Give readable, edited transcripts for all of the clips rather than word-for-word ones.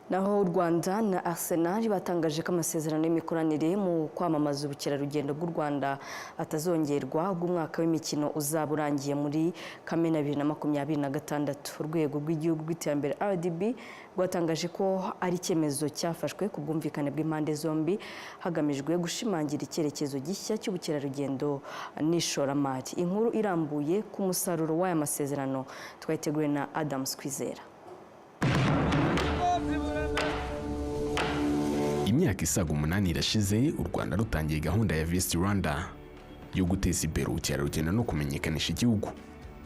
Naho u Rwanda na Arsenal batangaje ko amasezerano y'imikoranire mu kwamamaza ubukerarugendo bw'u Rwanda atazongerwa ubwo umwaka w'imikino uzaba urangiye muri Kamena 2026. Urwego rw'Igihugu rw'Iterambere, RDB, rwatangaje ko ari icyemezo cyafashwe ku bwumvikane bw'impande zombi, hagamijwe gushimangira icyerekezo gishya cy'ubukerarugendo n'ishoramari. Inkuru irambuye ku musaruro w'aya masezerano twayiteguwe na Adams Kwizera. Imyaka isaga 8 irashize u Rwanda rutangiye gahunda ya Visit Rwanda yo guteza imbere ubukerarugendo no kumenyekanisha igihugu.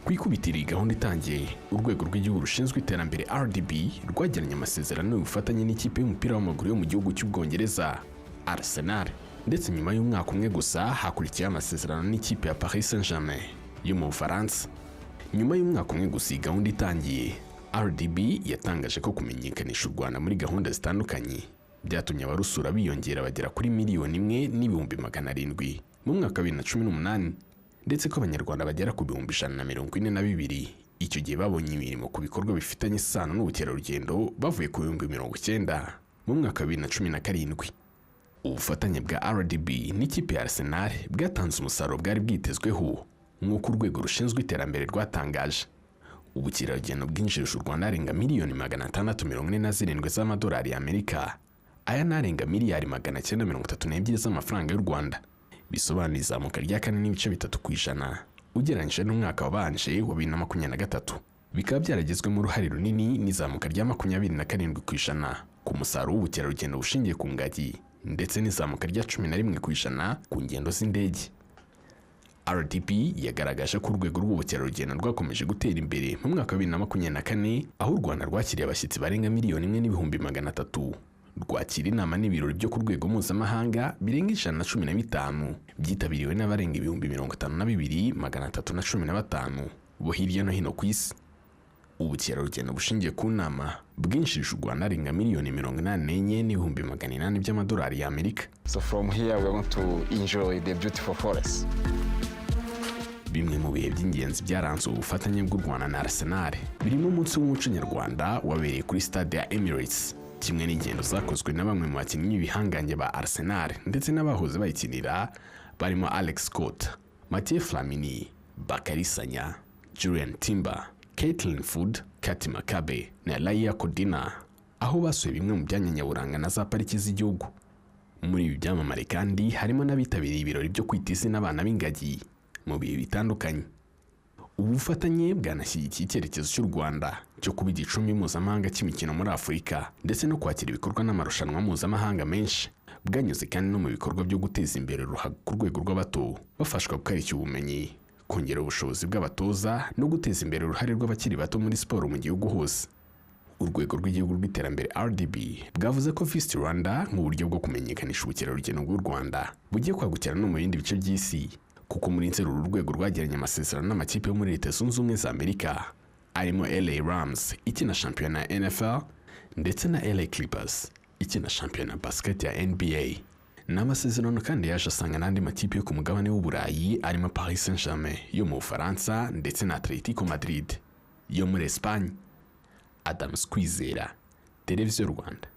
Ku ikubitiro iyi gahunda itangiye, Urwego rw'Igihugu rushinzwe Iterambere, RDB, rwagiranye amasezerano y'ubufatanye n'ikipe y'umupira w'amaguru yo mu gihugu cy'Ubwongereza, Arsenal, ndetse nyuma y'umwaka umwe gusa hakurikiyeho amasezerano n'ikipe ya Paris Saint-Germain yo mu Bufaransa. Nyuma y'umwaka umwe gusa iyi gahunda itangiye, RDB yatangaje ko kumenyekanisha u Rwanda muri gahunda zitandukanye byatumye abarusura biyongera bagera kuri 1,700,000 mu mwaka wa 2018, ndetse ko Abanyarwanda bagera ku 142,000 icyo gihe babonye imirimo ku bikorwa bifitanye isano n'ubukerarugendo, bavuye ku 90,000 mu mwaka wa 2017. Ubufatanye bwa RDB n'ikipe ya Arsenal bwatanze umusaruro bwari bwitezweho, nk'uko urwego rushinzwe iterambere rwatangaje. Ubukerarugendo bwinjirije u Rwanda arenga miliyoni 647 z'amadolari y'Amerika, aya n'arenga miliyari 932 z'amafaranga y'u Rwanda, bisobanura izamuka rya 4.3% ugereranyije n'umwaka wabanje wa 2023, bikaba byaragizwemo uruhare runini n'izamuka rya 27% ku musaruro w'ubukerarugendo bushingiye ku ngagi, ndetse n'izamuka rya 11% ku ngendo z'indege. RDB yagaragaje ko urwego rw'ubukerarugendo rwakomeje gutera imbere mu mwaka wa 2024, aho u Rwanda rwakiriye abashyitsi barenga 1,300,000, rwakira inama n'ibirori byo ku rwego mpuzamahanga birenga 115, byitabiriwe n'abarenga 52,315 bo hirya no hino ku isi. Ubukerarugendo bushingiye ku nama bwinjirije u Rwanda arenga miliyoni 84,800,000 by'amadolari y'Amerika. So from here we are going to enjoy the beautiful forest. Bimwe mu bihe by'ingenzi byaranze ubufatanye bw'u Rwanda na Arsenal birimo umunsi w'umuco nyarwanda wabereye kuri stade ya Emirates, kimwe n'ingendo zakozwe na bamwe mu bakinnyi b'ibihangange ba Arsenal ndetse n'abahoze bayikinira, barimo Alex Scott, Mathieu Flamini, Bakary Sagna, Jurrien Timber, Caitlin Foord, Katie McCabe na Laia Codina, aho basuye bimwe mu byanya nyaburanga na za pariki z'igihugu. Muri ibi byamamare kandi harimo n'abitabiriye ibirori byo kwita izina abana b'ingagi mu bihe bitandukanye. Ubu bufatanye bwanashyigikiye icyerekezo cy'u Rwanda cyo kuba igicumbi mpuzamahanga cy'imikino muri Afurika, ndetse no kwakira ibikorwa n'amarushanwa mpuzamahanga menshi. Bwanyuze kandi no mu bikorwa byo guteza imbere ruhago ku rwego rw'abato, bafashwa gukarishya ubumenyi, kongera ubushobozi bw'abatoza no guteza imbere uruhare rw'abakiri bato muri siporo mu gihugu hose. Urwego rw'Igihugu rw'Iterambere, RDB, bwavuze ko Visit Rwanda nk'uburyo bwo kumenyekanisha ubukerarugendo bw'u Rwanda bugiye kwagukira no mu bindi bice by'isi, kuko muri Nzeri uru rwego rwagiranye amasezerano n'amakipe yo muri Leta Zunze Ubumwe za Amerika, arimo LA Rams ikina shampiyona ya NFL ndetse na LA Clippers ikina shampiyona basket ya NBA. Ni amasezerano kandi yaje asanga n'andi makipe yo ku mugabane w'Uburayi, arimo Paris Saint-Germain yo mu Bufaransa ndetse na Atletico Madrid yo muri Espagne. Adams Kwizera, Televiziyo Rwanda.